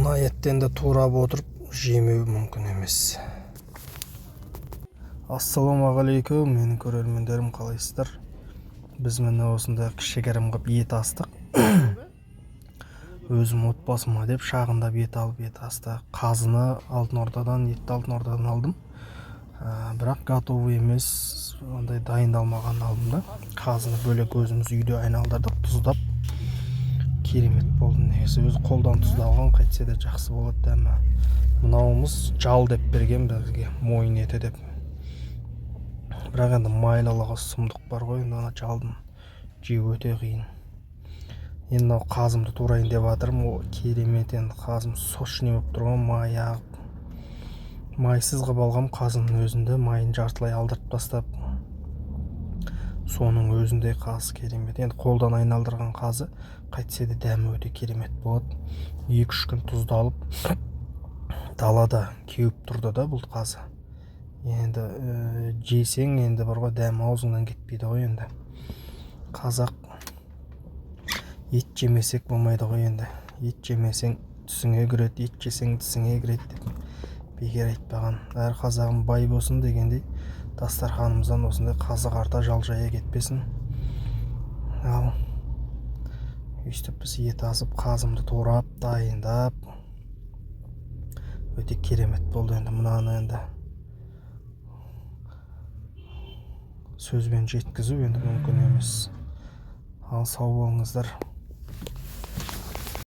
Мына еттен де турап отырып жемеу мүмкін емес. Ассалаумағалейкум, менің көрермендерім, қалайсыздар? Біз міне осындай кішігірім қылып ет астық. Өзім отбасыма деп шағындап ет алып ет астық. Қазыны Алтын Ордадан, етті Алтын Ордадан алдым. Бірақ готовый емес, андай дайындалмаған алдым да. Қазыны бөлек өзіміз үйде айналдырдық, тұздап. Керемет болды негізі. Өзі қолдан тұздалған қайтсе де жақсы болады дәмі. Мынауымыз жал деп берген бізге, мойын еті деп. Бірақ енді майлылығы сұмдық бар ғой, енді ана жалдың жеу өте қиын. Енді мынау қазымды турайын деп жатырмын. О, керемет, енді қазым сочный болып тұр ғой, май ағып. Майсыз қылып алғам қазының өзінде, майын жартылай алдырып тастап, соның өзінде қазы керемет. Енді қолдан айналдырған қазы қайтсе де дәмі өте керемет болады. 2-3 күн тұздалып, далада кеуіп тұрды да бұл қазы. Енді жесең, енді бар ғой, дәмі аузыңнан кетпейді ғой енді. Қазақ ет жемесек болмайды ғой енді. Ет жемесең, түсіңе кіреді, ет жесең, тісіңе кіреді деп бекер айтпаған. Әр қазағым бай болсын дегендей, дастарханымыздан осындай қазы қарта, жал жая кетпесін. Ал өйстіп біз ет асып, қазымды турап, дайындап, өте керемет болды. Енді мынаны енді сөзбен жеткізу енді мүмкін емес. Ал сау болыңыздар.